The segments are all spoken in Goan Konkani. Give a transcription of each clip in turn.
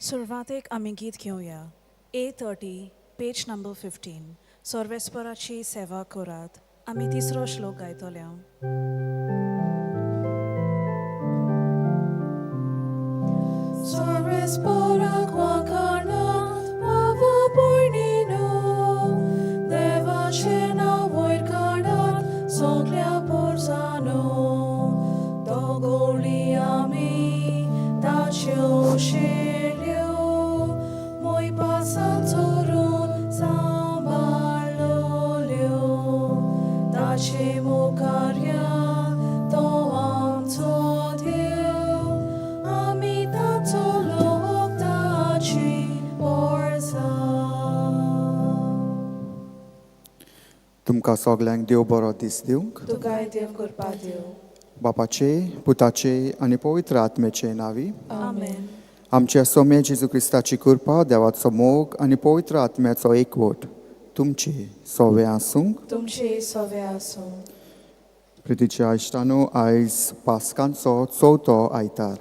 सुरवातेक आमी गीत घेवया. A 30, page number 15. सर्वेस्पराची सेवा करात. आमी तिसरो श्लोक गायतले. सर्वेस्पराक वाखाणात पावा पयलीं, देवाचें नांव वयर काडात सगल्या पोरसांनो. तो गोवली, आमी ताच्यो शेळयो, मोयपासान चोरून सांबाळलोल्यो. ताचे मुखार या, तो आमचो देव, आमी ताचो लोक, ताची पोरसां. तुमकां सगल्यांक देव बरो दीस दिवंक. तुकाय देव कृपा दिवं. बापाचे, पुताचे आनी पवित्र आत्म्याचे नांवी. आमेन. आमच्या सोम्या जेजू क्रिस्ताची कृपा, देवाचो मोग आनी पवित्र आत्म्याचो एकवट तुमचे सोवे आसूंक. तुमचे सवे आसूं. प्रितीच्या इश्टानो, आयज पास्कांचो चवथो आयतार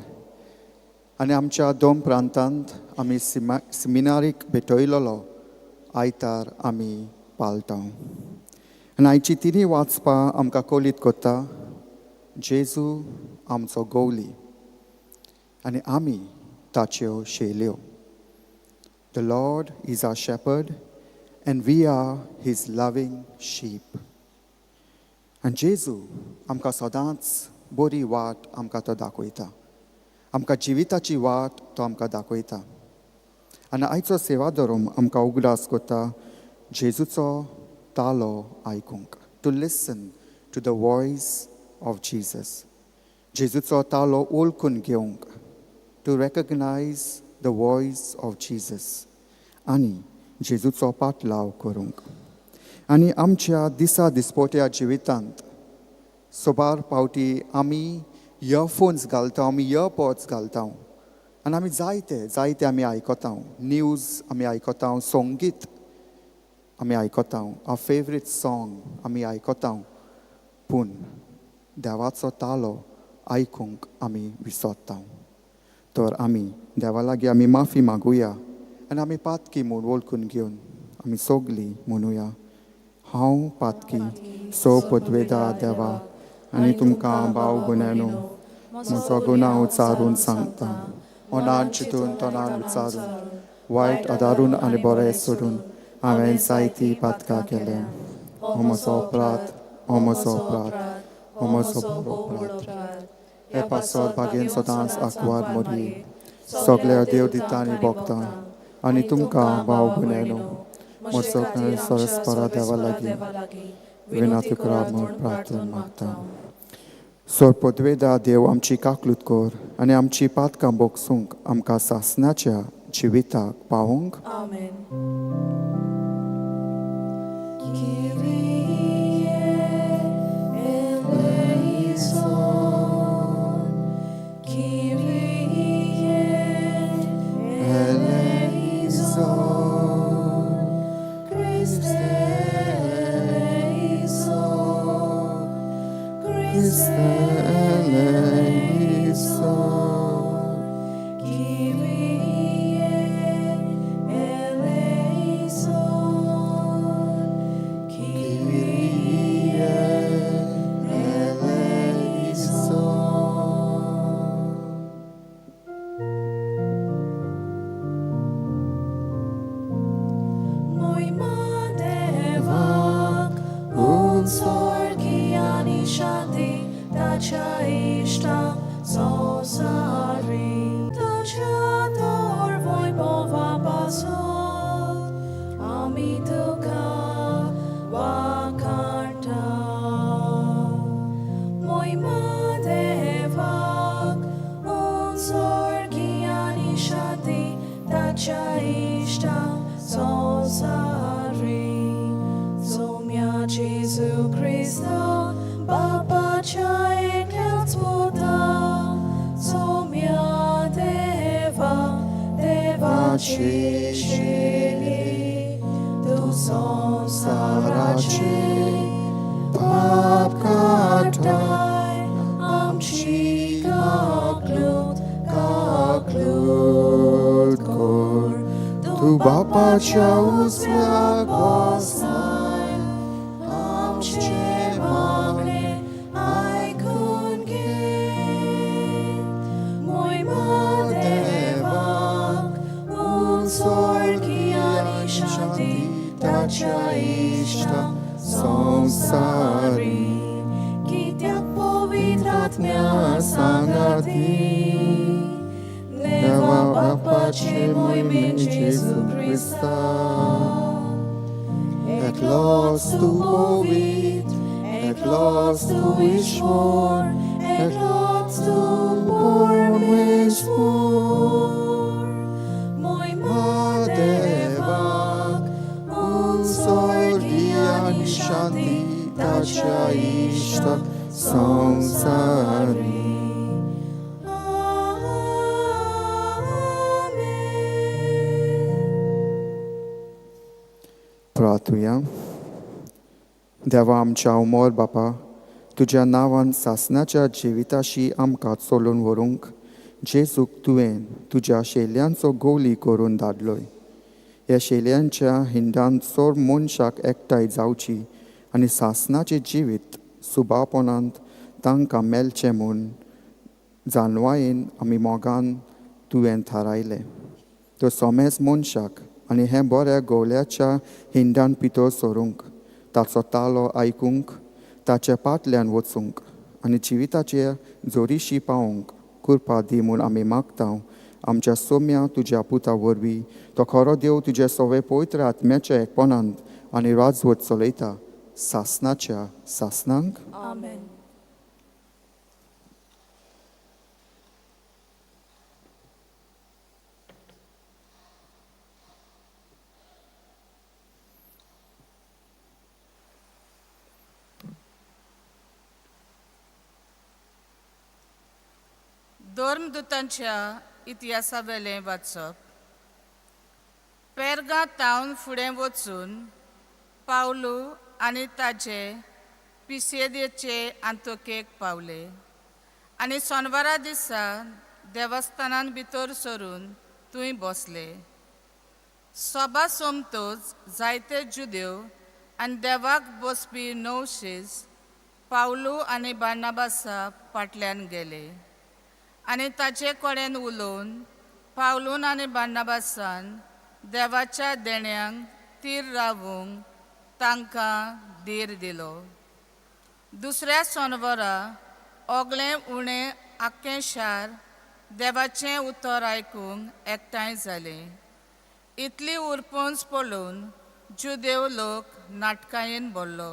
आनी आमच्या दोन प्रांतांत आमी सिमिनारीक भेटयलेलो आयतार आमी पाळटा. आनी आयची तिनूय वाचपां आमकां कळीत करता, जेजू आमचो गोवली आनी आमी ताच्यो शेल्यो. The Lord is our shepherd and we are his loving sheep. आनी जेजू आमकां सदांच बरी वाट आमकां तो दाखयता. आमकां जिविताची वाट तो आमकां दाखयता. आनी आयचो सेवा धर्म आमकां उगडास करता जेजूचो तालो आयकूंक, to listen to the voice of Jesus, जेजूचो तालो वळखून घेवंक, to recognize the voice of Jesus आनी जेजूचो पाटलाव करूंक. आनी आमच्या दिसा दिसपोट्या जिवितांत सोबार पावटी आमी इयरफोन्स घालता, आमी इयरपॉड्स घालता आनी आमी जायते जायते आमी आयकता. न्यूज आमी आयकता, संगीत आमी आयकता, our favourite song आमी आयकता, पूण देवाचो तालो आयकूंक आमी विसरता. तर आमी देवा लागीं आमी माफी मागुया आनी आमी पातकी म्हूण वळखून घेवन आमी सगलीं म्हणुया, हांव पातकी सो पदवेदा देवा आनी तुमकां भाव भयणांनो म्हजो गुना उच्चारून सांगता. मनान चिंतून, तोंडान विचारून, वायट आदारून आनी बरें सोडून हांवें जायती पातकां केल्या. हो म्हजो अपराध, हो म्हजो अपराध, हो म्हजो बरो अपराध. हे पासत भागेन सदांच आंकवार मरये, सगल्या देव दिता भोगता आनी तुमकां भाव भयणांनो म्हजो सरस्परा देवा लागीं विनंती करात म्हूण प्रार्थना मागता. सो पदवेदा देव आमची काकलूत कर आनी आमची पातकां भोगसूंक आमकां सासनाच्या जिविताक पावोवंक. आमेन. Kyrie eleison, Kyrie eleison, Christe eleison, Christe eleison, Kyrie eleison, Kyrie eleison. मोहिमा देवाक, हून स्वर्गी आनी शांती ताच्या इश्टांक संवसारी. ताच्या तर वैभवा पासून आमी तुका वाखाणटा. मोहिमा देवाक, हून स्वर्गी आनी शांती ताच्या इश्टांक संवसारी. सोम्या जेजू क्रिस्ता, बापाच्या एकल्याच पुता, सोम्या देवा, देवाची शेली, तूं संवसाराचे पाप काडटाय, आमची काकलूत काकलूत. तूं बापाच्या उजव्याक बसलाय, आमचें मागणें आयकून घे. मोयमा देवाक, उंच आनी शांती ताच्या इश्टा संवसारी. कित्याक पवित्र आत्म्या सांगाती देवा बापाचे मोहिमेन जेजू क्रिस्ता, एकलोच तूं पवित्र, एकलोच तूं ईश्वर, एकलोच तूं परमेश्वर. मोहिमा देवाक उंच आनी शांती ताच्या इश्टा संवसारी. आमेन. प्रार्थुया. देवा आमच्या उमर बापा, तुज्या नांवान सासनाच्या जिविताशी आमकां चलोवन व्हरूंक जेजूक तुवें तुज्या शेल्यांचो गोली करून धाडलोय. ह्या शेल्यांच्या हिंडान चड मनशाक एकठांय जावची आनी सासनाचें जिवीत सुबापणांत तांकां मेळचें म्हूण जानवायेन आमी मोगान तुवें थारायलें. तो सोमेस मनशाक आनी हें बऱ्या गोवल्याच्या हिंडान पितो सरूंक, ताचो तालो आयकूंक, ताच्या पाटल्यान वचूंक आनी जिविताचे जोरीशी पावोवंक कृपा दी म्हूण आमी मागता आमच्या सोम्या तुज्या पुता वरवीं, तो खरो देव तुज्या सवे पवित्र आत्म्याच्या एकपणांत आनी राजवट चलयता सासनाच्या सासनांक. आमेन. धर्मदूतांच्या इतिहासावेलें वाचप. पेर्गा तावन फुडें वचून पावलू आनी ताजे पिसेदेचे आंतोकेक पावले आनी सोनवारा दिसा देवस्थानान भितर सरून थंय बसले. सभा सोमतोच जायते जुदेव आनी देवाक बसपी नवशीस पावलू आनी बार्नाबासा फाटल्यान गेले आनी ताचे कडेन उलोवन पावलून आनी बार्नाबासान देवाच्या देण्यांक तीर रावूंक तांकां धीर दिलो. दुसऱ्या सोनवरा ओगलें उणें आख्खें शार देवाचें उतर आयकूंक एकठांय जालें. इतली उरपंच पळोवन जुदेव लोक नाटकायेन भरलो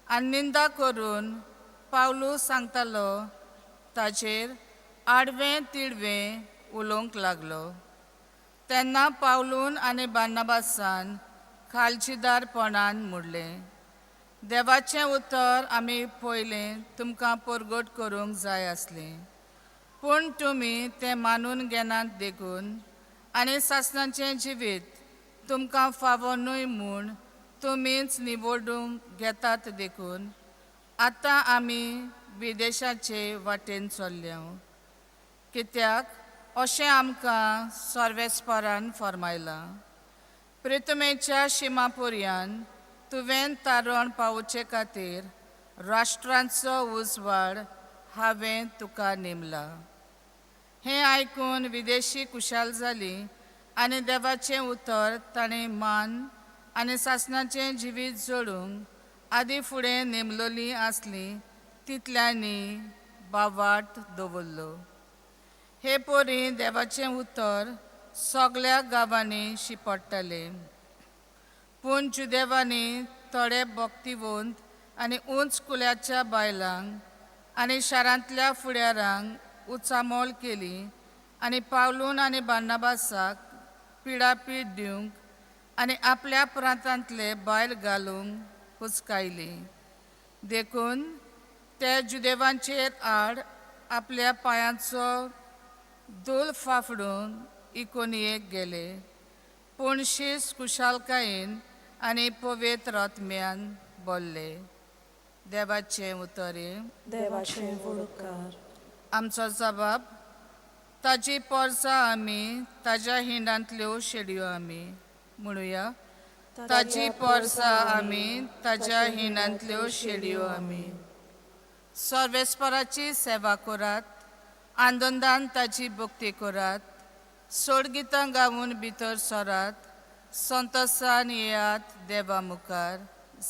आनी निंदा करून पावलू सांगतालो ताजेर आडवें तिडवें उलोवंक लागलो. तेन्ना पावलून आनी बार्नाबासान खालजीदारपणान म्हणलें, देवाचें उतर आमी पयलें तुमकां परगट करूंक जाय आसलें, पूण तुमी तें मानून घेनात देखून आनी सासणाचें जिवीत तुमकां फावो न्हय म्हूण तुमीच निवडूंक घेतात देखून आतां आमी विदेशाचे वाटेन चल्ल्या, कित्याक अशें आमकां सर्वेस्परान फर्मायलां. प्रितमेच्या शिमापुर्यान तुवें तारण पावोवचे खातीर राष्ट्रांचो उजवाड हांवें तुका नेमला. हें आयकून विदेशी खुशाल जाली आनी देवाचें उतर ताणें मान आनी सासणाचें जिवीत जोडूंक आदी फुडें नेमलोली आसली तितल्यांनी बावाट दवरलो. हे परी देवाचें उतर सगळ्या गांवांनी शिंपडटालें. पूण जुदेवांनी थोडे भक्तिवंत आनी उंच कुल्याच्या बायलांक आनी शारांतल्या फुडारांक उचामोल केली आनी पावलून आनी बार्नाबासाक पिडापीड दिवंक आनी आपल्या प्रांतांतले बायल घालूंक हुसकायली. देखून ते जुदेवांचेर आड आपल्या पांयांचो धूल फाफडून इकोनियेक गेले, पूण शीस खुशालकायेन आनी पवित्र आत्म्यान बोल्ले. देवाचें उतर. देवाचें उपकार. आमचो जबाब ताजी पोरसां आमी, ताज्या हिंडांतल्यो शेडयो आमी. म्हणुया, ताजी पोरसां आमी, ताज्या हिंडांतल्यो शेडयो आमी. सर्वेस्पराची सेवा करात, आनंदान ताजी भक्ती करात, सोडगितां गावन भितर सरात, संतोसान येयात देवा मुखार.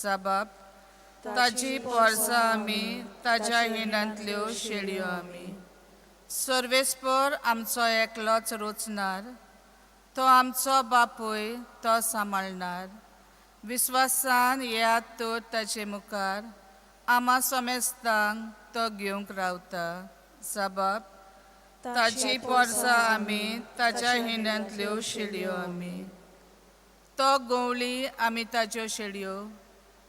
जबाब, ताजी पोरसां आमी, ताज्या हिंडांतल्यो शेडयो आमी. सर्वेस्पर आमचो एकलोच रोचणार, तो आमचो बापूय, तो सांबाळणार. विस्वासान येयात तर ताजे मुखार, आमा समेस्तांक तो घेवंक रावता. जबाब, ताजी पोरसां आमी, ताज्या हिंडांतल्यो शेडयो आमी. तो गवळी आमी ताज्यो शेडयो,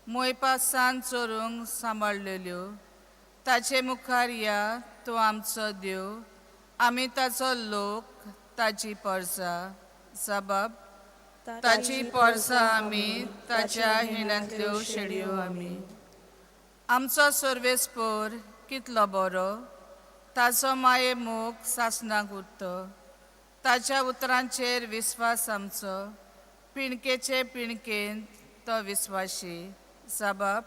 मोयपासान चोरूंक सांबाळलेल्यो. ताजे मुखार या, तो आमचो देव, आमी ताचो लोक, ताजी पोरसां. जबाब, ताजी पोरसां आमी, ताज्या हिंडांतल्यो शेडयो आमी. आमचो सर्वेस्पोर कितलो बरो, ताजो माये मोग सासणाक उरतो. ताज्या उतरांचेर विस्वास आमचो, पिणकेचे पिणकेंत तो विस्वाशी. जबाब,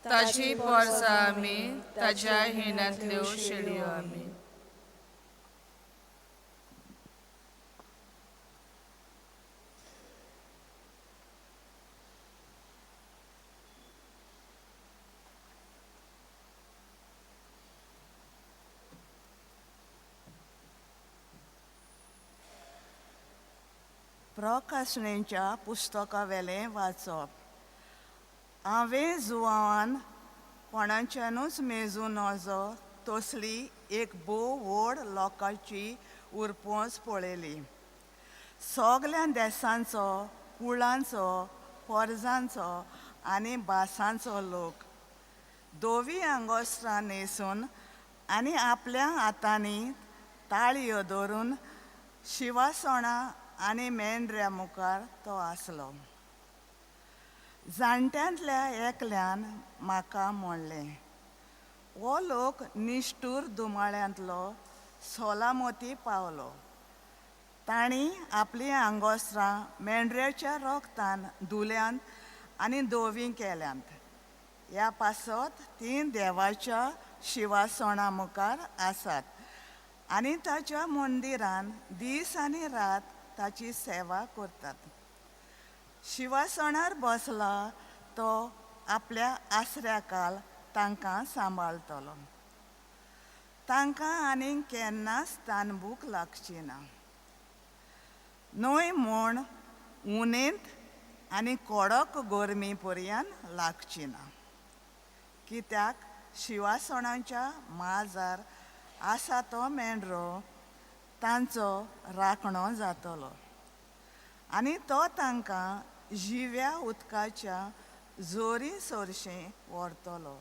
ताजी पोरसां आमी, ताज्या हिंडांतल्यो शेडयो आमी. प्रकाशणेच्या पुस्तकावेलें वाचप. हांवें जुवान कोणाच्यानूच मेजूं नजो तसली एक भोव व्हड लोकांची उरपोस पळयली. सगल्या देसांचो, कुळांचो, पोरजांचो आनी भासांचो लोक धवी आंगोस्त्रां न्हेसून आनी आपल्या हातांनी ताळयो धरून शिवासणां आनी मेंढऱ्या मुखार तो आसलो. जाणट्यांतल्या एकल्यान म्हाका म्हणलें, हो लोक निश्ठूर दुमाळ्यांतलो सोलामोती पावलो. तांणी आपलीं आंगोस्त्रां मेंढऱ्याच्या रोगतान धुल्यांत आनी धवीं केल्यांत. ह्या पासत तीं देवाच्या शिवासणा मुखार आसात आनी ताच्या मंदिरान दीस आनी रात ताची सेवा करतात. शिवासणार बसला तो आपल्या आसऱ्या काल तांकां सांबाळटलो. तांकां आनीक केन्नाच तानभूक लागची ना. न्हय म्हूण उनेंत आनी कडक गरमी पर्यान लागची ना. कित्याक शिवासणाच्या माजार आसा तो मेंढरो तांचो राखणो जातलो आनी तो तांकां जिव्या उदकाच्या जोरी सरशें व्हरतलो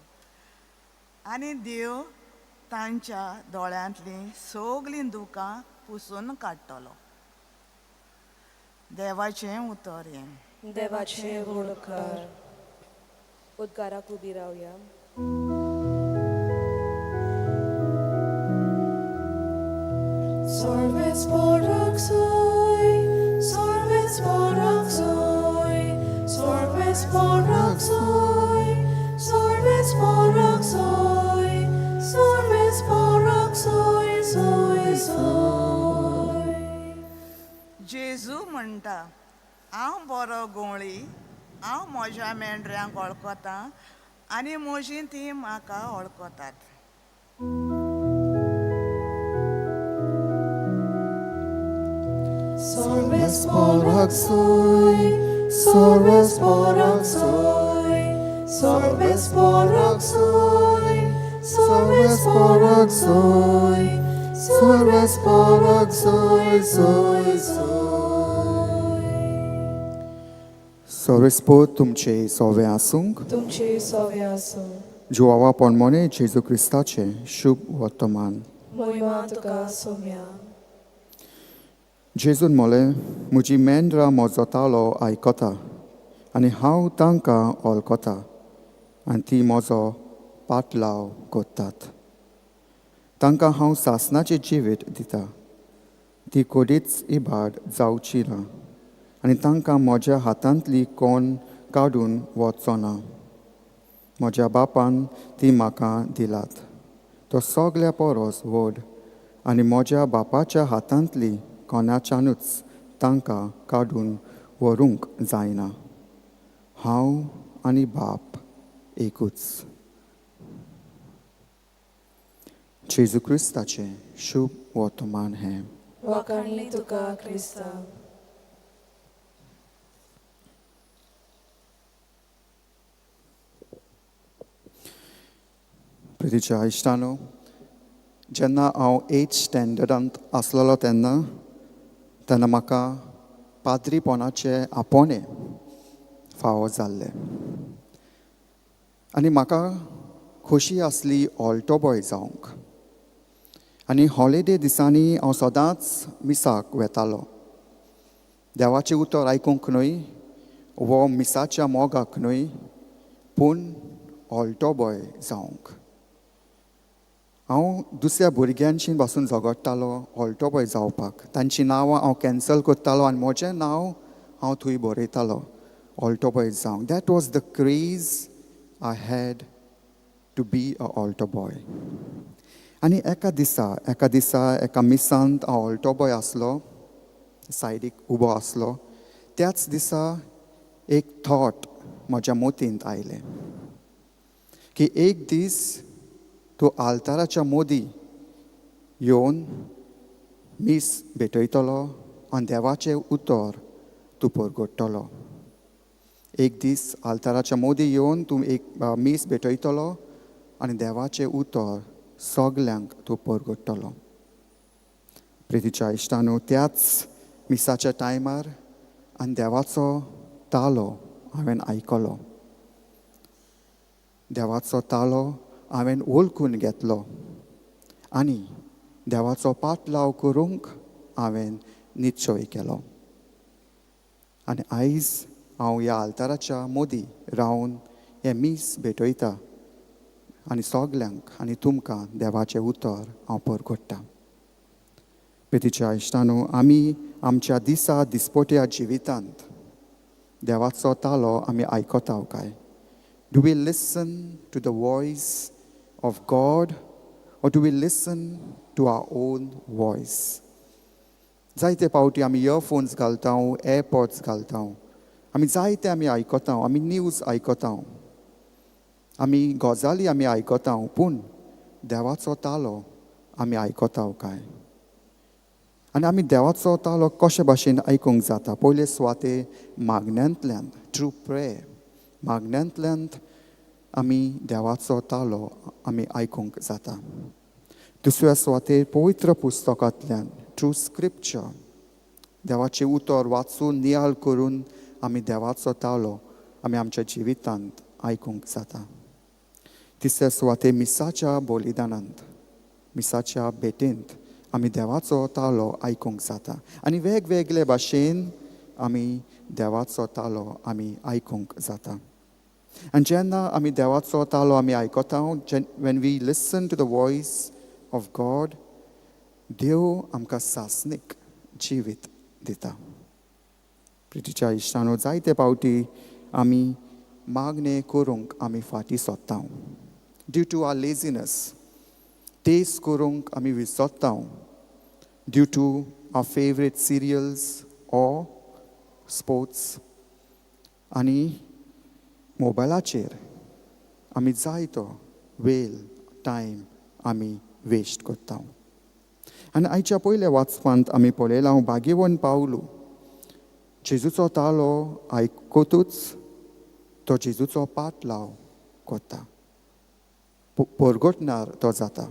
आनी देव तांच्या दोळ्यांतलीं सगळीं दुकां पुसून काडटलो. देवाचें उतर हें. देवाचें व्हड उपकार. उद्गाराक उबी रावया. Sorves poraxoi, sorves poraxoi, sorves poraxoi, sorves poraxoi, sorves poraxoi, soi soi. जेजू म्हणटा, हांव बरो गवळी, हांव म्हज्या मेंढऱ्यांक वळखतां आनी म्हजीं तीं म्हाका वळखतात. Sorves poraxoi, sorves poraxoi, sorves poraxoi, sorves poraxoi, sorves poraxoi, soi soi. सोरेस्पो तुमचे सोवे आसूंक. तुमचे सोवे आसूं. जुवावा पोणमोने जेजू क्रिस्ताचें शुभ वर्तमान. मोहिमा तुका सोम्या. जेजून मोलें, म्हजी मेंढरां म्हजो तालो आयकता आनी हांव तांकां वळखता आनी ती म्हजो पाटलाव करतात. तांकां हांव सासणाचें जिवीत दिता ती कोडीच इबाड जावची ना आनी तांकां म्हज्या हातांतली कोण काडून वचचो ना. म्हज्या बापान ती म्हाका दिलात. तो सगल्या परस व्हड आनी म्हज्या बापाच्या हातांतली कोणाच्यानूच तांकां काडून व्हरूंक जायना. हांव आनी बाप एकूच. जेजू क्रिस्ताचें शुभ वर्तमान हें. वाखाणी तुका क्रिस्ता. प्रितीच्या इश्टानो, जेन्ना हांव एथ स्टँडर्डांत आसलेलो तेन्ना तेन्ना म्हाका पाद्रीपणाचें आपोवणें फावो जाल्लें आनी म्हाका खोशी आसली ऑल्टो बॉय जावंक. आनी हॉलिडे दिसांनी हांव सदांच मिसाक वेतालो. देवाचें उतर आयकूंक न्हय वो मिसाच्या मोगाक न्हय, पूण ऑल्टो बॉय जावंक. हांव दुसऱ्या भुरग्यांशी पासून झगडटालो ऑल्टो बॉय जावपाक. तांचीं नांवां हांव कॅन्सल करतालो आनी म्हजें नांव हांव थंय बरयतालो ऑल्टो बॉय जावंक. That was the craze I had to be a altar boy. आनी एका दिसा एका दिसा एका मिसांत हांव ऑल्टो बॉय आसलो, सायडीक उबो आसलो. त्याच दिसा एक थॉट म्हज्या मतींत आयलें की एक दीस तूं आल्ताराच्या मोदी येवन मीस भेटयतलो आनी देवाचें उतर तूं परगट्टलो. एक दीस आल्ताराच्या मोदी येवन तूं एक मीस भेटयतलो आनी देवाचें उतर सगल्यांक तूं परगट्टलो. प्रितीच्या इश्टानो, त्याच मिसाच्या टायमार आनी देवाचो तालो हांवें आयकलो. देवाचो तालो हांवें वळखून घेतलो आनी देवाचो पाटलाव करूंक हांवें निश्चय केलो. आनी आयज हांव ह्या आल्ताराच्या मोदी रावन हें मीस भेटयता आनी सगल्यांक आनी तुमकां देवाचें उतर हांव परगट्टां. प्रितीच्या इश्टानो, आमी आमच्या दिसा दिसपट्या जिवितांत देवाचो तालो आमी आयकता काय? Do we listen to the voice of God or do we listen to our own voice? जायते पावटी आमी इयरफोन्स घालता, एयरपॉड्स घालता, आमी जायते आमी आयकता, आमी न्यूज आयकता, आमी गजाली आमी आयकता, पूण देवाचो तालो आमी आयकता काय? आनी आमी देवाचो तालो कशे भाशेन आयकूंक जाता? पयले सुवाते मागण्यांतल्यान, ट्रू प्रेयर, मागण्यांतल्यान आमी देवाचो तालो आमी आयकूंक जाता. दुसऱ्या सुवातेर पवित्र पुस्तकांतल्यान, ट्रू स्क्रिप्चर, देवाचें उतर वाचून नियाळ करून आमी देवाचो तालो आमी आमच्या जिवितांत आयकूंक जाता. तिसऱ्या सुवातेर मिसाच्या बलिदानांत, मिसाच्या भेटेंत आमी देवाचो तालो आयकूंक जाता. आनी वेगवेगळे भाशेन आमी देवाचो तालो आमी आयकूंक जाता. आनी जेन्ना आमी देवाचो तालो आमी आयकता, when we listen to the voice of God, देव आमकां सासणीक जिवीत दिता. प्रितीच्या इश्टानो, जायते पावटी आमी मागणें करूंक आमी फाटीं सोदता due to our laziness, taste करूंक आमी विसरता due to our favourite serials or sports, आनी मोबायलाचेर आमी जायतो वेळ टायम आमी वेस्ट करता. आनी आयच्या पयल्या वाचपांत आमी पळयलां भाग्यवन पावलू जेजूचो तालो आयकतूच तो जेजूचो पाटलाव करता, परगटणार तो जाता.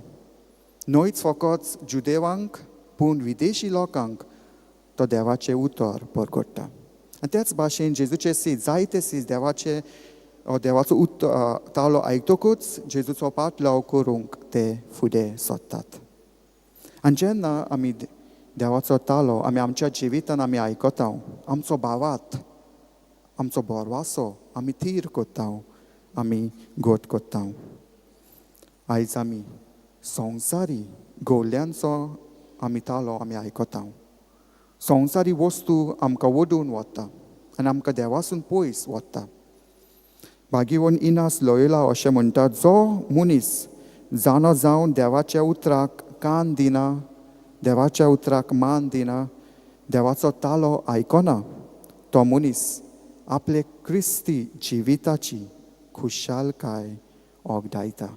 न्हयच फकत जुदेवांक पूण विदेशी लोकांक तो देवाचें उतर परगट्टा. आनी त्याच भाशेन जेजूचे सीज जायते सीज देवाचे देवाचो तालो आयकतकूच जेजूचो पाटलाव करूंक ते फुडें सोदतात. आनी जेन्ना आमी देवाचो तालो आमी आमच्या जिवितान आमी आयकता, आमचो भावात आमचो भरवासो आमी थीर करता, आमी घट करता. आयज आमी संवसारी गोल्यांचो आमी तालो आमी आयकता. संवसारी वस्तू आमकां ओडून वता आनी आमकां देवासून पयस वता. भागीवन इनास लोयोला अशें म्हणटा, जो मनीस जाणो जावन देवाच्या उतराक कान दिना, देवाच्या उतराक मान दिना, देवाचो तालो आयकना, तो मनीस आपले क्रिस्ती जिविताची खुशालकाय ओगडायता.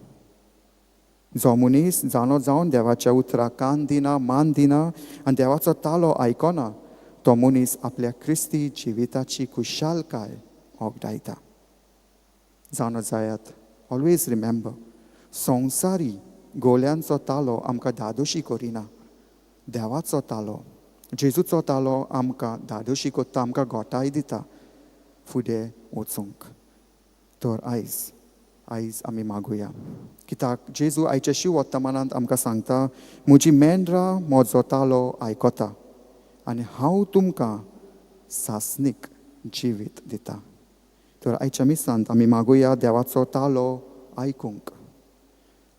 जो मनीस जाणो जावन देवाच्या उतराक कान दिना, मान दिना आनी देवाचो तालो आयकना, तो मनीस आपल्या क्रिस्ती जिविताची खुशालकाय ओगडायता. जाणो जायात, ऑलवेज रिमेंबर, संवसारी गोल्यांचो तालो आमकां धादोशी करिना. देवाचो तालो, जेजूचो तालो आमकां धादोशी करता, आमकां गोटाय दिता फुडें वचूंक. तर आयज आयज आमी मागुया, कित्याक जेजू आयच्या शिव वर्तमानांत आमकां सांगता, म्हजी मेंढरां म्हजो तालो आयकता आनी हांव तुमकां सासणीक जिवीत दिता. तर आयच्या मिसांत आमी मागुया देवाचो तालो आयकूंक,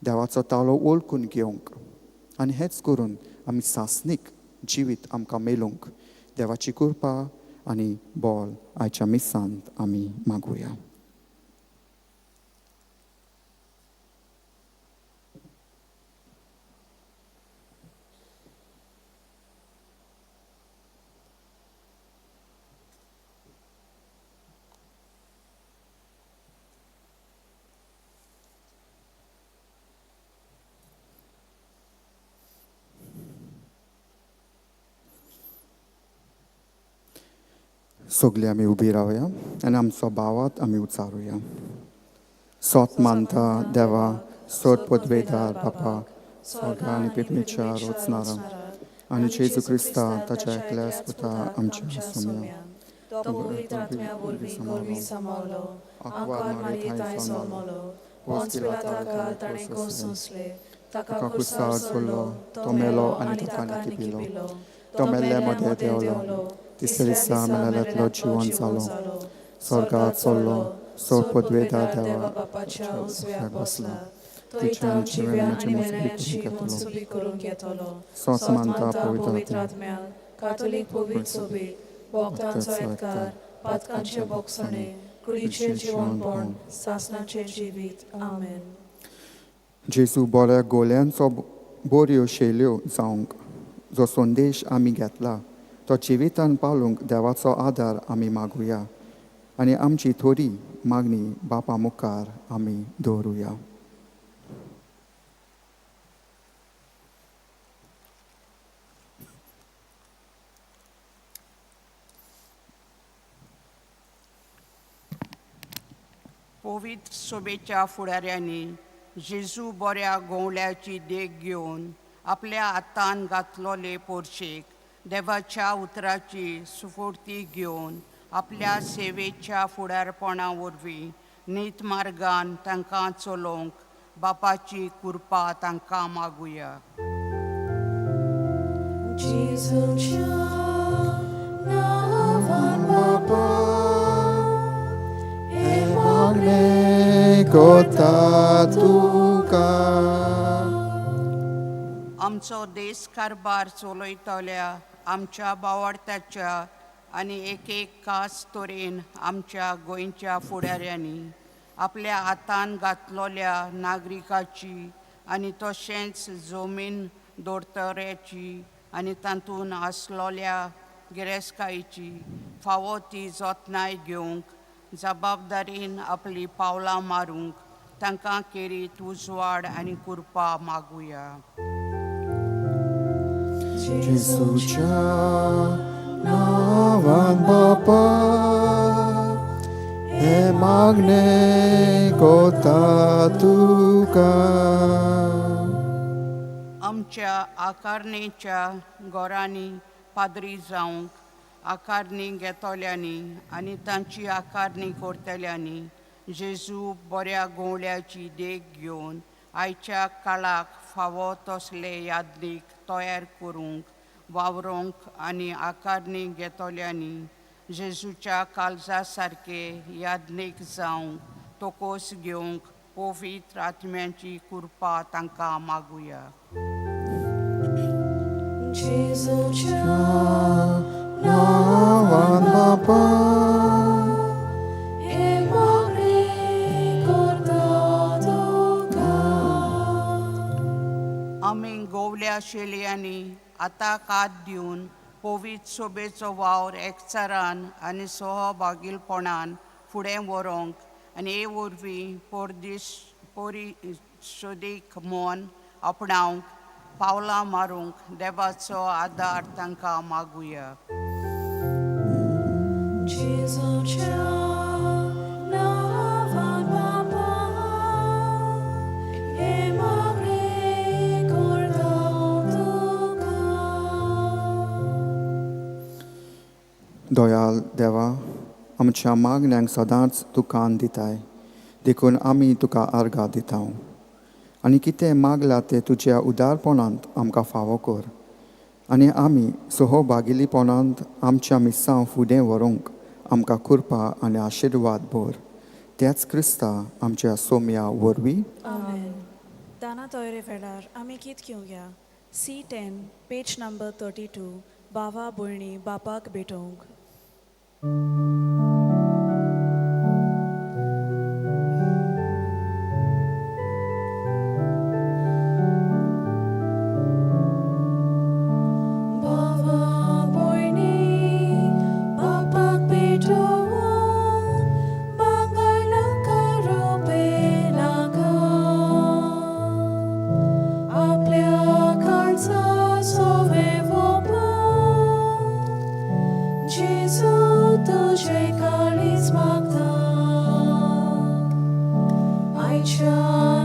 देवाचो तालो वळखून घेवंक आनी हेंच करून आमी सासणीक जिवीत आमकां मेळूंक देवाची कृपा आनी बोल आयच्या मिसांत आमी मागुया. सगळीं आमी उबी रावया आनी आमचो भावात आमी उचारुया. सोत मानता देवा, सोत पदवेदार बापा, स्वर्गा आनी पिपणीच्या रोचणारा आनी जेजू क्रिस्ता ताच्या एकल्याच पुता आमच्या सोम्या, तो पवित्र आत्म्या वरवीं गोरवीं सांबाळलो, आंकवार मारी थांय जल्मलो, पोंच पिलाताक ताणें कोस सोंसले, ताका कुर्सार चडलो, तो मेलो आनी ताका लिपिलो, तो मेल्ल्या मदें देंवलो, तिसऱ्या दिसा मेल्ल्यांतलो जिवन जालो, स्वर्गात चल्लो, सोड पदवेदार देवा बापाच्या उजव्याक बसला, तिच्यान जिव्या आनी जिव्याची मेल्यांची मनसुबी मनसुबी करून घेतलो. सोत मानता पवित्र पवित्र आत्म्याक, कातोलीक पवित्र सोबीत, भक्तांचो एककार, पातकांचे बोगसणे, कुडीचें जिवनपण, सासणाचें जिवीत. आमेन. जेजू बऱ्या गोल्यांचो बऱ्यो शैल्यो जावंक जो संदेश आमी घेतला तो जिवितान पावलूंक देवाचो आदार आमी मागुया आनी आमची थोडी मागणी बापा मुखार आमी दवरुया. पवित्र सोबेच्या फुडाऱ्यांनी जेजू बऱ्या गोवल्याची देख घेवन आपल्या हातान घातलोले पोरशेक देवाच्या उतराची सुफुर्ती घेवन आपल्या सेवेच्या फुडारपणा वरवीं नीत मार्गान तांकां चलोवंक बापाची कृपा तांकां मागुया. जेजूच्या नांवान बापा, हे मागणें करता तुका. आमचो देश कारभार चलयतल्या आमच्या बावडत्याच्या आनी एक एक खास तरेन आमच्या गोंयच्या फुडाऱ्यांनी आपल्या हातान घातलोल्या नागरिकाची आनी तशेंच जमीन दोडतऱ्याची आनी तातूंत आसलोल्या गिरेस्तकायेची फावो ती जतनाय घेवंक जबाबदारीन आपली पावलां मारूंक तांकां केरीत उजवाड आनी कृपा मागुया. जेजूच्या नांवान बापा, हे मागणें करता तुका. आमच्या आकारणेच्या घरांनी पाद्री जावंक आकारणी घेतल्यांनी आनी तांची आकारणी करतल्यांनी जेजू बऱ्या गोवल्याची देख घेवन आयच्या काळाक फावो तसले यादनीक तयार करूंक वावरोंक आनी आकारणी घेतल्यांनी जेजूच्या काळजा सारके यादनीक जावंक तोकोस घेवंक पवित्र आत्म्याची कृपा तांकां मागुया. जेजूच्या नांवान बापा हे मागणें करता तुका. आमी गोवल्या शेलयांनी आतां कात दिवन पवित्र सोबेचो वावर एकचारान आनी सहभागीलपणान फुडें व्हरूंक आनी हे वरवीं पोरदीस परिशोदीक मन आपणावंक पावलां मारूंक देवाचो आदार तांकां मागुया. जेजूच्या नांवान बापा हे मागणें करता तुका. दयाल देवा, आमच्या मागण्यांक सदांच तूं कान दिताय, देखून आमी तुका आर्गां दिता आनी कितें मागलां तें तुज्या उदारपणांत आमकां फावो कर आनी आमी सहभागिलीपणांत आमच्या मिसांव फुडें व्हरूंक आमकां कृपा आनी आशिर्वाद भर, त्याच क्रिस्ता आमच्या सोम्या वरवीं. आमेन. दाना तोयरे वेळार आमी गीत घेवया C10 page number 32, बावा भयणी बापाक भेटोवंक. बाबा भयणी बापाक भेटोवंक भांगर नाका रुपें नाका, आपल्या काळजा सोवे वोपूंक जेजू तुजें काळीज मागता. आयच्या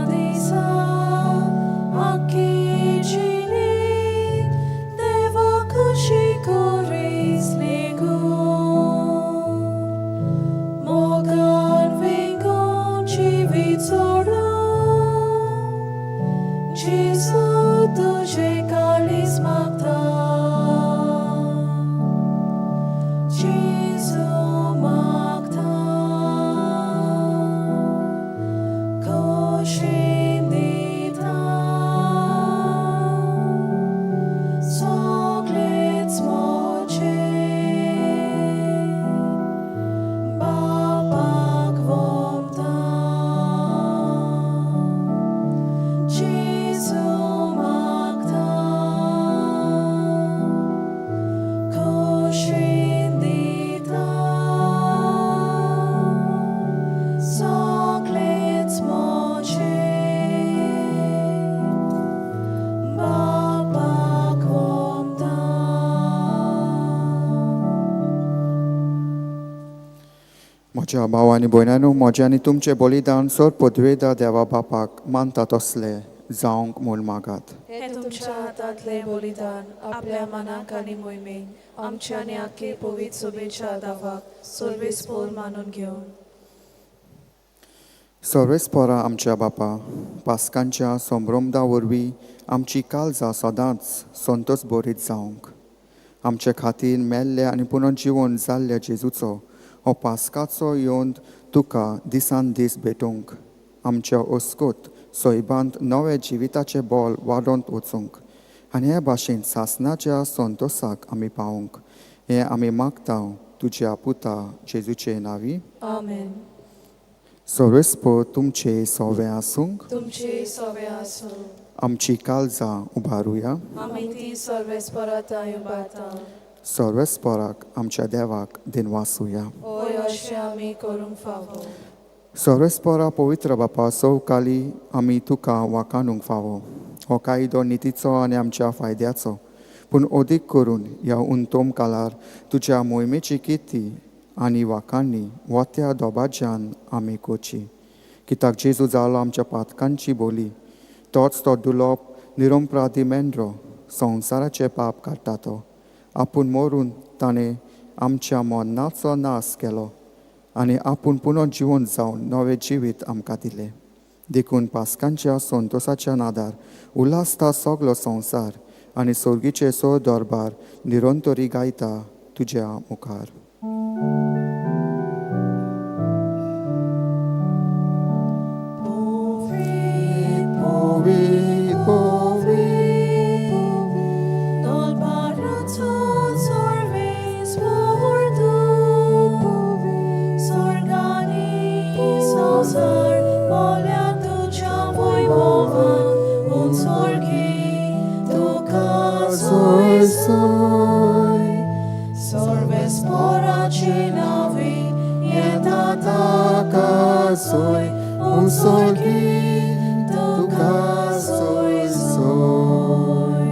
दिसा आख्खी जिणी देवा खुशी करीस निगून, मोगान वेंगोन जिवीत सोडून जेजू तुजें काळीज मागता. जेजू मागता खोशीन दिता सगळेंच म्हजें बापाक वोमता. जेजू मागता खोशीन दिता सगळेंच म्हजें बापाक वोमता. म्हज्या भाव आनी भयणांनो, म्हजें आनी तुमचें बलिदान सर पदवेदा देवा बापाक मानता तसलें जावंक म्हूण मागात. हे तुमच्या हातांतलें बलिदान आपल्या मनाक आनी मोहिमेक आमच्या आनी आख्खे पवित्र सोबेच्या दावाक सर्वेस्पोर मानून घेवन. सर्वेस्पोरा आमच्या बापा, पास्कांच्या संभ्रमदा वरवीं आमची काळजां सदांच संतोस बरीत जावंक आमचे खातीर मेल्ल्या आनी पुनर्जिवन जाल्ल्या जेजूचो हो पास्काचो येवन तुका दिसान दीस भेटोवंक आमच्या ओस्कोत सैबांत नव्या जिविताचें बोल वाडोवंक वचूंक आनी हे भाशेन सासनाच्या संतोसाक आमी पावूंक, हें आमी मागता तुज्या पुता जेजूचे नांवी. आमेन. सर्वेस्पोर तुमचे सोवे आसूंक. तुमचे सोवे आसूं. आमची काळजां उबारुया. आमी ती सर्वेस्पोरा थंय उबारता. सर्वेस्पोराक आमच्या देवाक दिनवासुया. होय, अशें आमी करूंक फावो. सर्वेस्पोरा पवित्र बापा, सवकाली आमी तुका वाखाणूंक फावो. हो कायदो नितीचो आनी आमच्या फायद्याचो, पूण अदीक करून ह्या उंतोम काळार तुज्या मोहिमेची किर्ती आनी वाखाणी वत्या दोबाज्यान आमी करची. कित्याक जेजू जालो आमच्या पातकांची बोली, तोच तो दुलोप निरंपराधी मेंढरो संवसाराचें पाप काडटा तो. आपूण मरून ताणें आमच्या मरणाचो नाश केलो आनी आपूण पुनर्जिवन जावन नवें जिवीत आमकां दिलें. देखून पास्कांच्या संतोसाच्या नादार उल्हासता सगलो संवसार आनी सोर्गीचे सो दरबार निरंतरी गायता तुज्या मुखार. Povi, povi, nol सोय सोय. सर्वेस्पराची नावी येता ताका सोय उंसोगी तुका सोय सोय.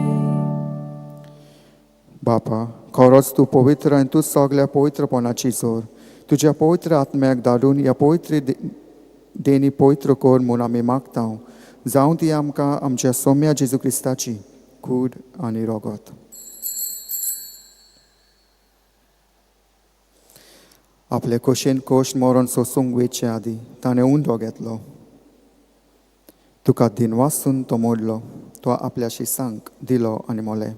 बापा, खरोच तूं पवित्र आनी तूं सगल्या पवित्रपणाची जोर. तुज्या पवित्र आत्म्याक धाडून ह्या पवित्र देणी पवित्र कर म्हूण आमी मागता. जावं ती आमकां आमच्या सोम्या जेजू क्रिस्ताची कूड आनी रोगत. आपले खोशेन खोश मरण सोसूंक वेचे आदीं ताणें उंडो घेतलो, तुका दिनवासून तो मोडलो, तो आपल्या शिसांक दिलो आनी मोलें,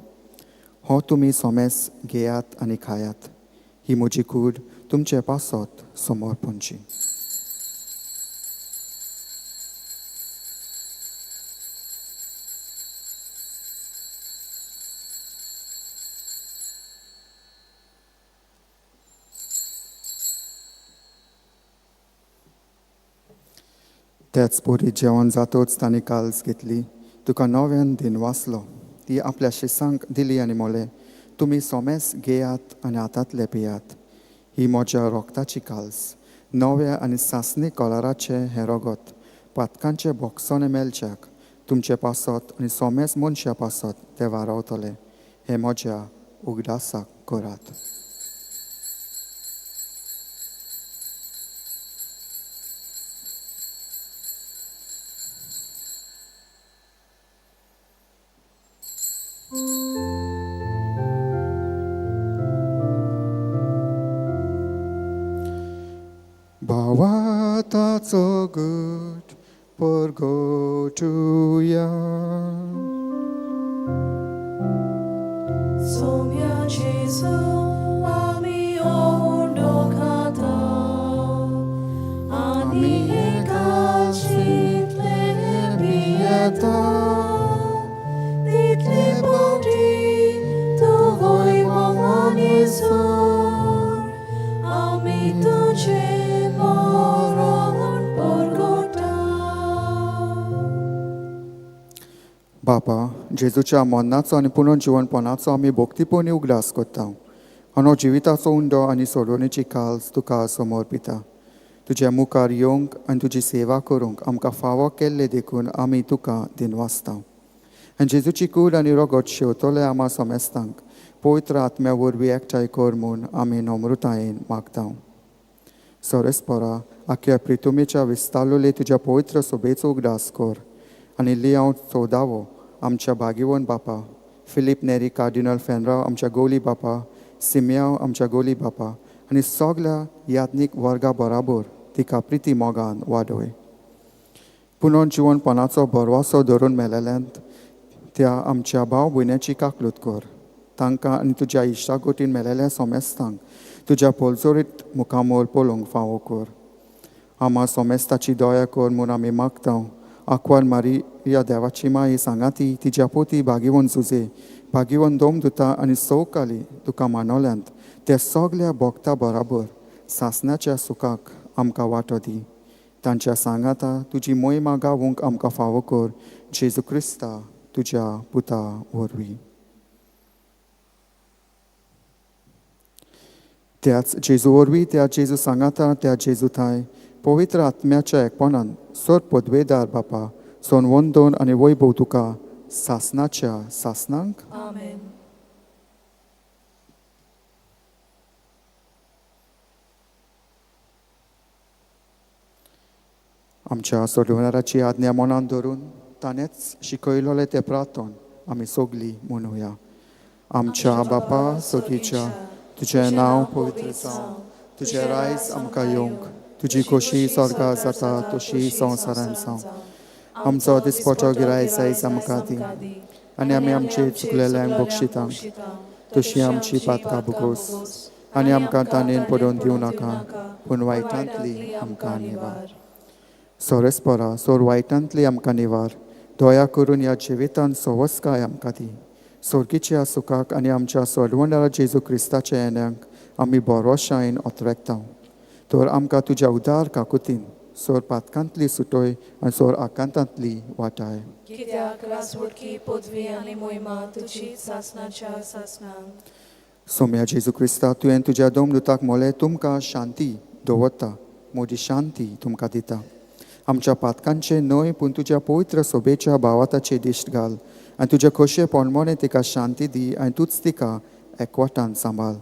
हो तुमी सोमेस घेयात आनी खायात, ही म्हजी कूड तुमचे पासत समर्पणची. त्याच परी जेवण जातोच तांणी काल्स घेतली, तुका नव्यान दिनवासलो, ती आपल्या शिसांक दिली आनी मोलें, तुमी सोमेस घेयात आनी हातांतले पियात, ही म्हज्या रोगताची काल्स, नव्या आनी सासणी कलराचें हें रोगत पातकांचे बोक्सोने मेलच्याक तुमचे पासत आनी सोमेस मनशा पासत तें वारावतलें, हें म्हज्या उगडासाक करात. भावाताचो गट परगटुया. सोम्या जेजू आमी उंडो खाता आनी एकाचितले पियेता, तितले पावटी तूं वैभवानी सोड, आमी तुजें मरण परगटा. बापा, जेजूच्या मरणाचो आनी पुनर्जिवनपणाचो आमी भक्तीपणी उगडास करता आनी जिविताचो उंडो आनी सोडवणेची काल्स तुका समर्पिता. तुज्या मुखार येवंक आनी तुजी सेवा करूंक आमकां फावो केल्ले देखून आमी तुका दिनवासता. आनी जेजूची कूड आनी रोगत शेवतले आमा समेस्तांक पवित्र आत्म्या वरवीं एकठांय कर म्हूण आमी नम्रतायेन मागता. सोरेस्परा आख्या प्रितुमेच्या विस्तारलोले तुज्या पवित्र सोबेचो उगडास कर आनी लियांव चौदावो आमच्या भागीवन बापा, फिलीप नेरी कार्डिनल फेनराव आमच्या गोली बापा, सिमयाव आमच्या गोली बापा आनी सगल्या याज्ञीक वर्गा बराबर तिका प्रिती मोगान वाडय. पुनर्जिवनपणाचो भरवसो धरून मेलेल्यांत त्या आमच्या भाव भयण्याची काकलूत कर. तांकां आनी तुज्या इश्टागोटीन मेलेल्या सोमेस्तांक तुज्या पोलजोरीत मुखामोल पळोवंक फावो कर. आमा सोमेस्ताची दया कर म्हूण आमी मागता. आकवार मारिया देवाची माई सांगाती तिज्या पोती भागीवन जुजे भागीवन दोम दुता आनी सवकाली तुका मानवल्यांत ते सगल्या भोगता बराबर सासणाच्या सुखाक आमकां वांटो दी. तांच्या सांगाता तुजी मोहिमा गावूंक आमकां फावो कर, जेजू क्रिस्ता तुज्या पुता वरवीं. त्याच जेजू वरवीं, त्या जेजू सांगाता, त्या जेजू थांय पवित्र आत्म्याच्या एकपणान सर पदवेदार बापा सोन वंदोन आनी वैभव तुका सासणाच्या सासणांक. आमेन. आमच्या सोडवणाराची आज्ञा मनान धरून ताणेंच शिकयलोलें तें प्रार्थन आमी सगलीं म्हणुया. आमच्या बापा सोगीच्या, तुजें नांव पवित्र जावं, तुजें रायज आमकां येवंक, तुजी खोशी स्वर्गा जाता तशी संवसारान जावं. आमचो दिसपटो गिरायक आयज आमकां दी आनी आमी आमचे चुकलेल्यांक बक्षितांक तशी आमची पातकां भोगोस आनी आमकां ताणेन पडोवन दिवं नाका, पूण वायटांतली आमकां निवार. सोरेस्परा सोर वायटांतली आमकां निवार, दया करून ह्या जिवितान सवस्काय आमकां दी. सोर्गीच्या सुखाक आनी आमच्या सोडवणारा जेजू क्रिस्ताच्या येण्याक आमी बरोशायेन ओतरेकता. तर आमकां तुज्या उदार काकुतीन सोर पातकांतली सुटोय आनी सोर आकांतांतली वाटाय. कित्याक रासवटकी पदवी आनी मोहिमा तुजी सासनाच्या सासनाक. सोम्या जेजू क्रिस्ता, तुवें तुज्या दोमदूताक मोले, तुमकां शांती दवरता, म्हजी शांती तुमकां दिता. आमच्या पातकांचे न्हय पूण तुज्या पवित्र सोबेच्या भावाताचे दिश्ट घाल आनी तुज्या खोशये पोणमोणे तिका शांती दी आनी तूंच तिका एकवटान सांबाळ,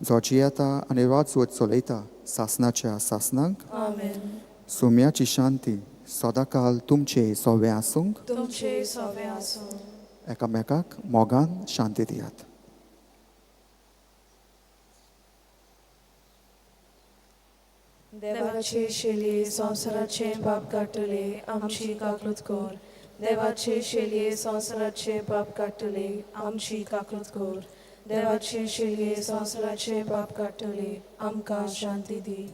जो जियेता आनी राजवट चलयता सासनाच्या सासनाक. आमेन. सोम्याची शांती सदांकाल तुमचे सोवे आसूंक. तुमचे सोवे आसूं. एकामेकाक मोगान शांती दियात. देवाचे शेलये संवसाराचे पाप काडटले, आमची काकूत कर. देवाचे शेलये संवसाराचे पाप काडटले, आमची काकूत कर. देवाचे शेलये संवसाराचे पाप काडटले, आमकां शांती दी.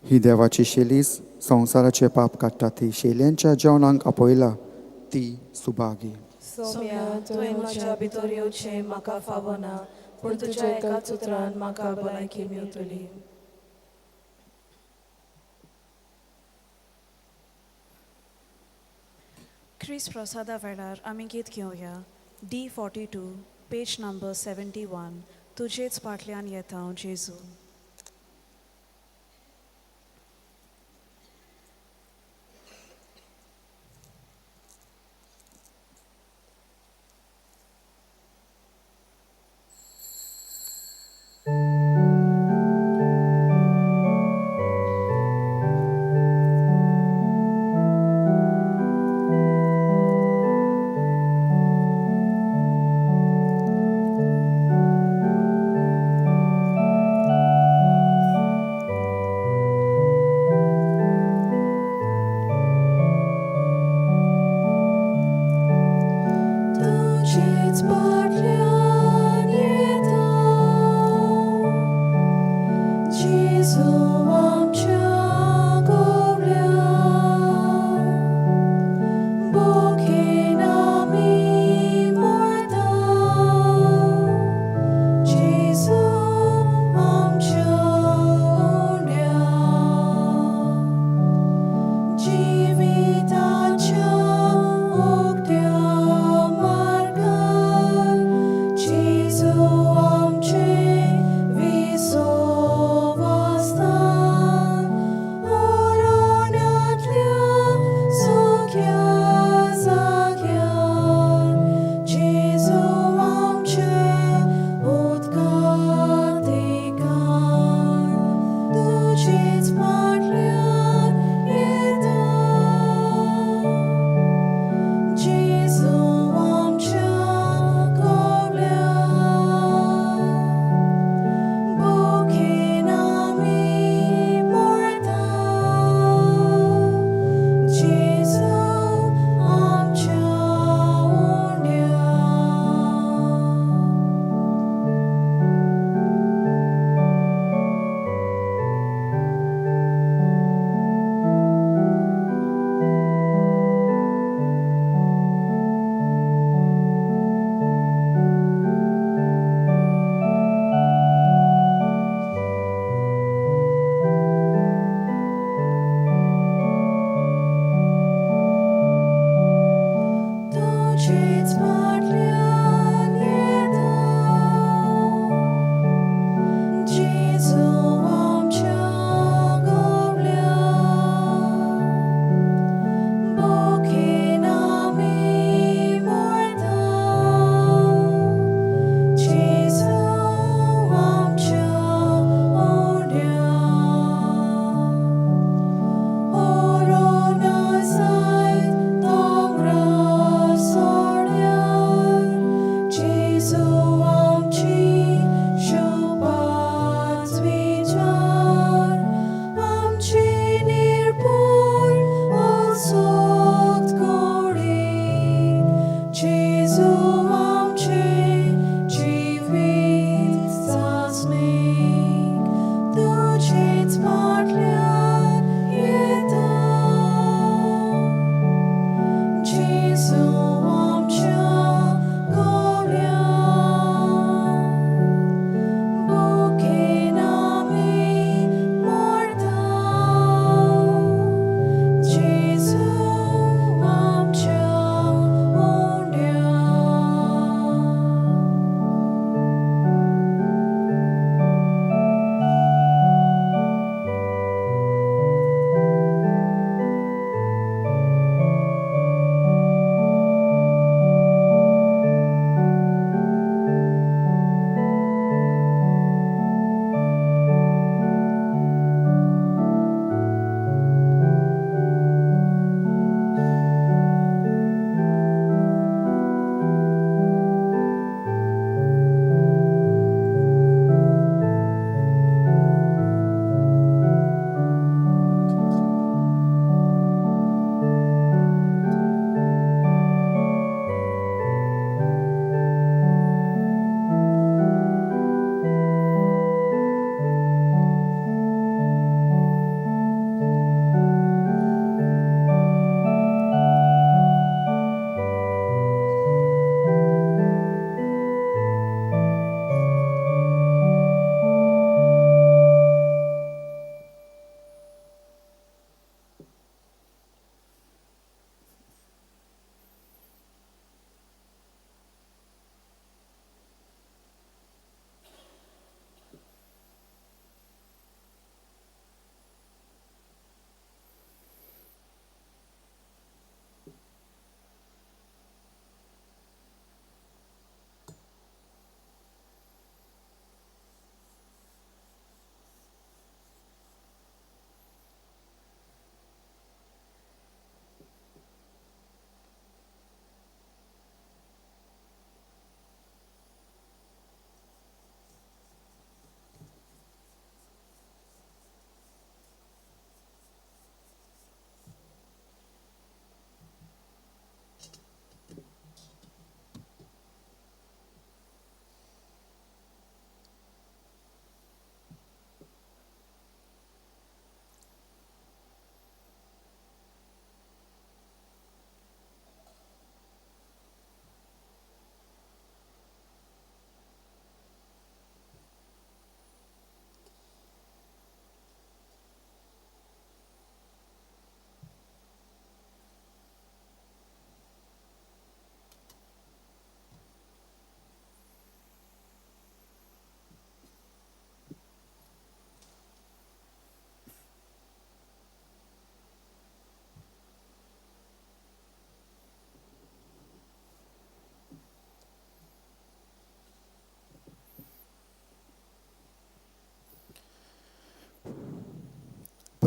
ही देवाची शेलीस संवसाराचे पाप काडटा ती शेल्यांच्या जेवणाक आपयला ती सुभागी. सोम्या, तुवें म्हज्या भितर येवचें म्हाका फावना, पूण तुज्या एकाच उतरान म्हाका भलायकी मेवतली. क्रिस प्रसादा वेळार आमी गीत घेवया D42, page number 71, तुजेच फाटल्यान येता हांव जेजू. तुजेच फाटल्यान येता जेजू आमच्या गोवल्या, बोखेन आमी मरता जेजू आमच्या उंड्या. जिविताच्या उक्त्या मार्गार जेजू आमचे विसवास्थान, ओरोण्यातल्या सुख्या जाग्यार जेजू आमचे उदकांत ठिकाण. तुजेच फाटल्यान येता जेजू आमच्या गोवल्या, बोखेन आमी मरता जेजू आमच्या उंड्या. तुजेच फाटल्यान येता जेजू आमच्या गोवल्या, बोखेन आमी मरता जेजू आमच्या उंड्या. ओरोना जायत दोंगरा सोड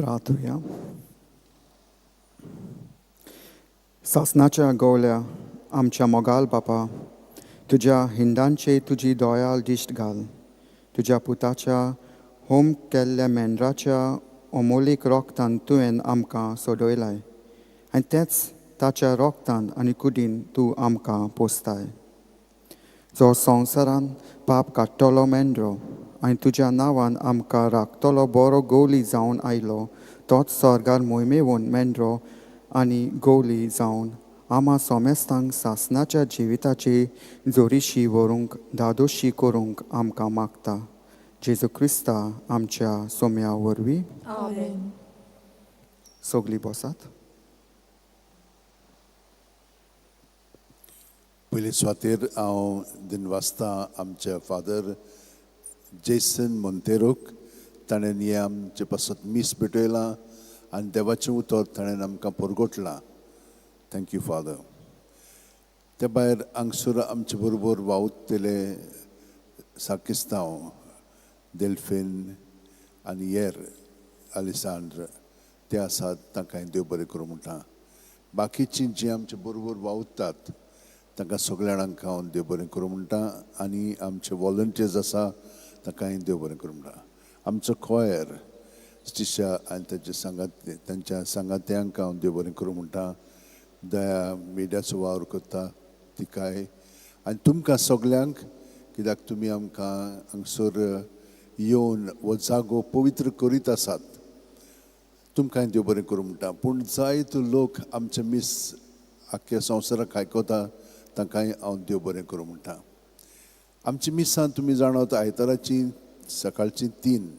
प्रार्थुया. सासनाच्या गवल्या आमच्या मोगाल बापा, तुज्या हिंडांचे तुजी दोयाल दिश्ट घाल. तुज्या पुताच्या होम केल्ल्या मेंढराच्या अमोलीक रोगतान तुवें आमकां सोडयलाय आनी तेंच ताच्या रोगतान आनी कुडीन तूं आमकां पोसताय. जो संवसारान पाप काडटलो मेंढरो आनी तुज्या नांवान आमकां राखतलो बरो गोवली जावन आयलो, तोच स्वर्गार मोहिमेवन मेंढरो आनी गोवली जावन आमा सोमेस्तांक सासनाच्या जिविताची जोरीशी व्हरूंक धादोशी करूंक आमकां मागता. जेजू क्रिस्ता आमच्या सोम्या वरवीं. आमेन. सगळीं बसात. पयले सुवातेर हांव दिनवासता आमच्या फादर जेसन मोंतेरोक. ताणें हें आमचे पासत मीस भेटयलां आनी देवाचें उतर ताणें आमकां परगटलां. Thank you father. ते भायर हांगसर आमचे बरोबर वावुरतले साकिस्तांव डेल्फीन आनी येर आलिसांड्र ते आसात, तांकां देव बरें करूं म्हणटा. बाकीचीं जीं आमचे बरोबर वावुरतात तांकां सगळ्या जाणांक हांव देव बरें करूं म्हणटा आनी आमचे वॉलंटियर्स आसा तांकांय देव बरें करूं म्हणटा. आमचो कॉयर स्टिशा आनी तांच्या सांगात तांच्या सांगात्यांक हांव देव बरें करूं म्हणटा. दया मिडियाचो वावर करता तिकाय आनी तुमकां सगल्यांक, कित्याक तुमी आमकां हांगसर येवन हो जागो पवित्र करीत आसात, तुमकांय देव बरें करूं म्हणटा. पूण जायतो लोक आमचे मीस आख्ख्या संवसाराक आयकता, तांकांय हांव देव बरें करूं म्हणटा. आमची मिसां तुमी जाणात आयताराची सकाळची 3,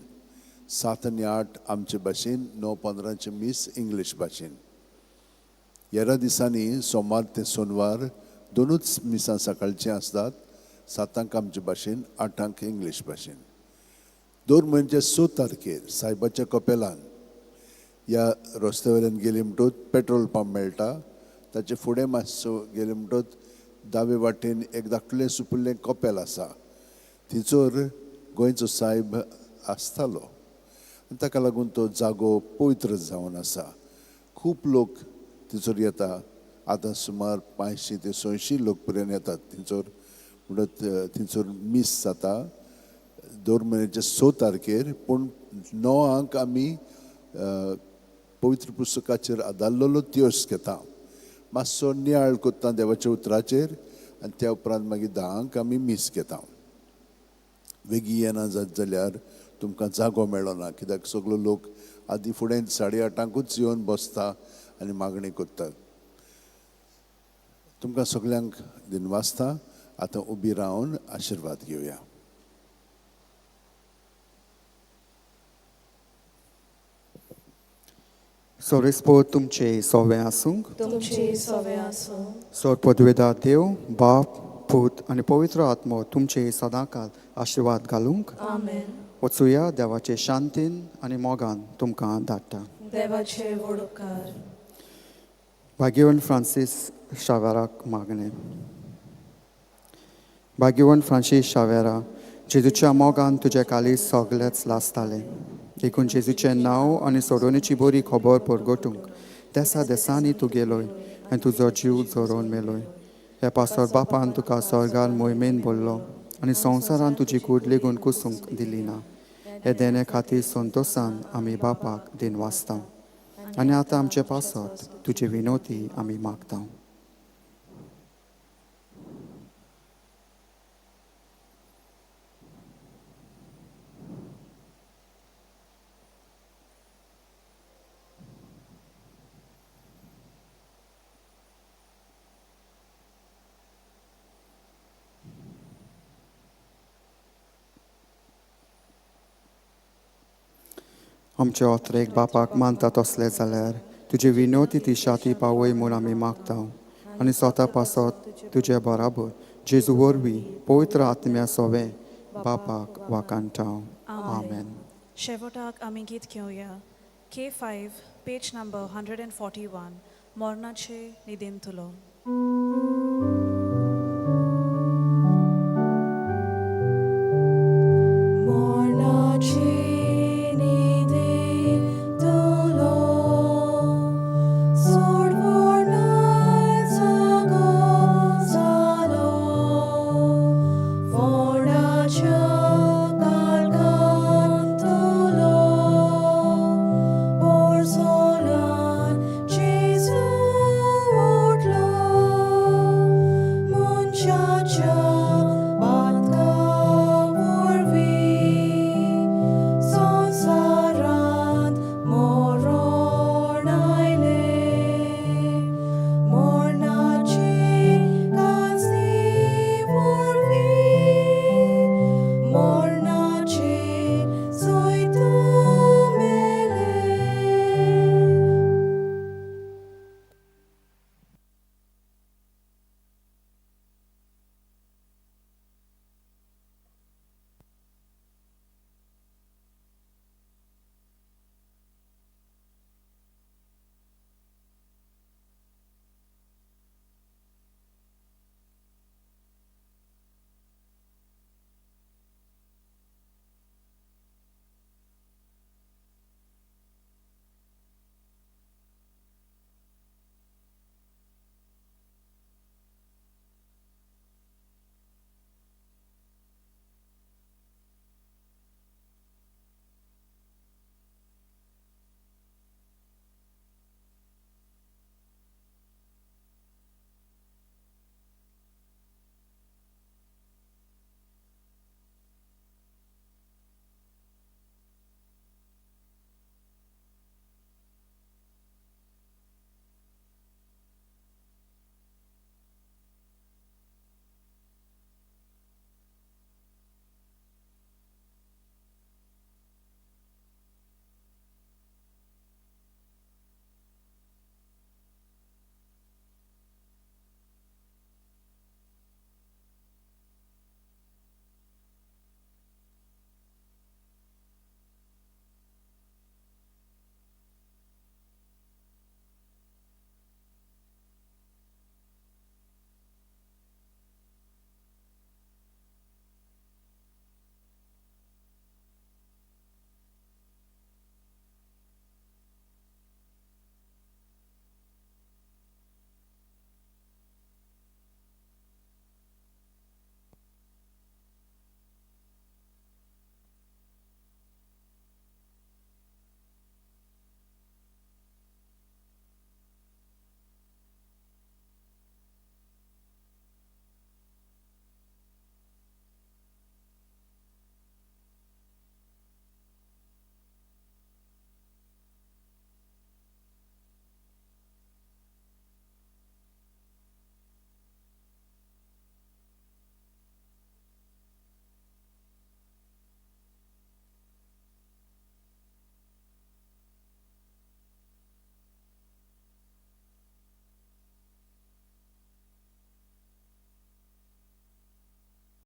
7 आनी 8 आमचे भाशेन, 9:15 मीस इंग्लीश भाशेन. हेरा दिसांनी सोमार ते सोनवार दोनूच मिसां सकाळचीं आसतात, 7 आमचे भाशेन, 8 इंग्लीश भाशेन. दर म्हयन्याच्या 6 तारखेर सायबाच्या कपेलान ह्या रस्त्या वयल्यान गेली म्हणटकूच पेट्रोल पंप मेळटा, ताचे फुडें मातसो गेले म्हणटकूच दावे वाटेन एक धाकटुलें सुपुल्लें कपेल आसा, थंयसर गोंयचो सायब आसतालो आनी ताका लागून तो जागो पवित्र जावन आसा. खूब लोक थंयसर येता, आतां सुमार 500 ते 600 लोक पर्यंत येतात थंयसर. म्हणटच थंयसर मीस जाता दर म्हयन्याच्या 6 तारखेर. पूण 9 आमी पवित्र पुस्तकाचेर आदारलेलो त्योस घेता, मातसो नियाळ करता देवाच्या उतराचेर आनी त्या उपरांत मागीर 10 आमी मीस घेता. वेगीं येना जात जाल्यार तुमकां जागो मेळना, कित्याक सगलो लोक आदी फुडें 8:30 येवन बसता आनी मागणी करतात. तुमकां सगल्यांक दिनवासता. आतां उबी रावन आशिर्वाद घेवया. सोरेस्पो तुमचे सोवे आसूंक. तुमचे सोवे आसूं. सोर पदवेदार देव बाप पूत आनी पवित्र आत्मो तुमचे सदांकाल आशिर्वाद घालूंक. आमेन. वचुया देवाचे शांतीन आनी मोगान तुमकां धाडटा. देवाचे व्हड उपकार. भाग्यवंत फ्रांसीस शावेराक मागणें. भाग्यवंत फ्रांसीस शावेरा, जेजूच्या मोगान तुजे कालीज सगळेच लासतालें, देखून जेजूचें नांव आनी सोडोवणेची बरी खबर परगटूंक देसा देसांनी तूं गेलोय आनी तुजो जीव झरोवन मेलोय. ह्या पासर बापान तुका स्वर्गार मोहिमेन भरलो आनी संवसारान तुजी कूड लेगून कुसूंक दिली ना. हे देणे खातीर संतोसान आमी बापाक दिनवासता आनी आतां आमचे पासत तुजी विनोती आमी मागता. आमच्या ओत्रेक बापाक मानता तसले जाल्यार तुजी विनोती ती शाती पावय म्हूण आमी मागता आनी स्वता पासत तुजे बराबर जेजू वरवीं पवित्र आत्म्या सोवे बापाक वाकाणटा. आमेन. शेवटाक आमी गीत घेवया. K5 page number 141, मरणाचे निदेंतलो.